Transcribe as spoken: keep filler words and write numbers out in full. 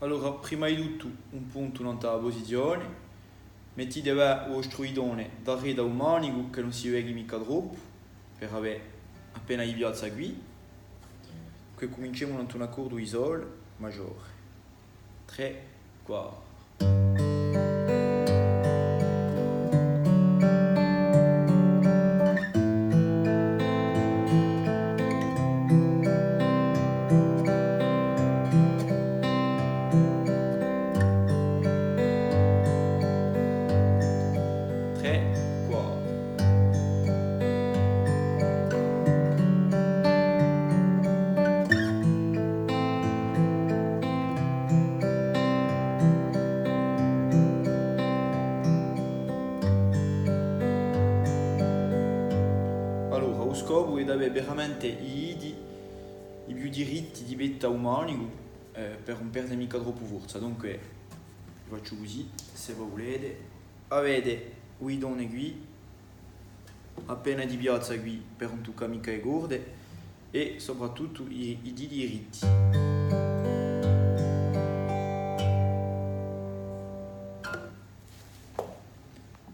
Allora, prima di tuttu, un puntu nant'à a pusizione. Mettite bè u vostru ditone daretu à u manicu, chì ùn si vedi micca troppu, per avè appena di piazza quì. Dunque, cuminciemu nant'à un accordu di sol maggiore. Trè, quattru. Trè, quattru. Allora, u scopu hè d'avè veramente i diti i più diritti di pettu à u manicu, eh, per ùn perde micca troppu forza. Dunque, vi facciu cusì, s'è vo vulete. Avete u ditone quì, appena di piazza quì per ùn tuccà micca e corde, è soprattuttu i, i diti diritti.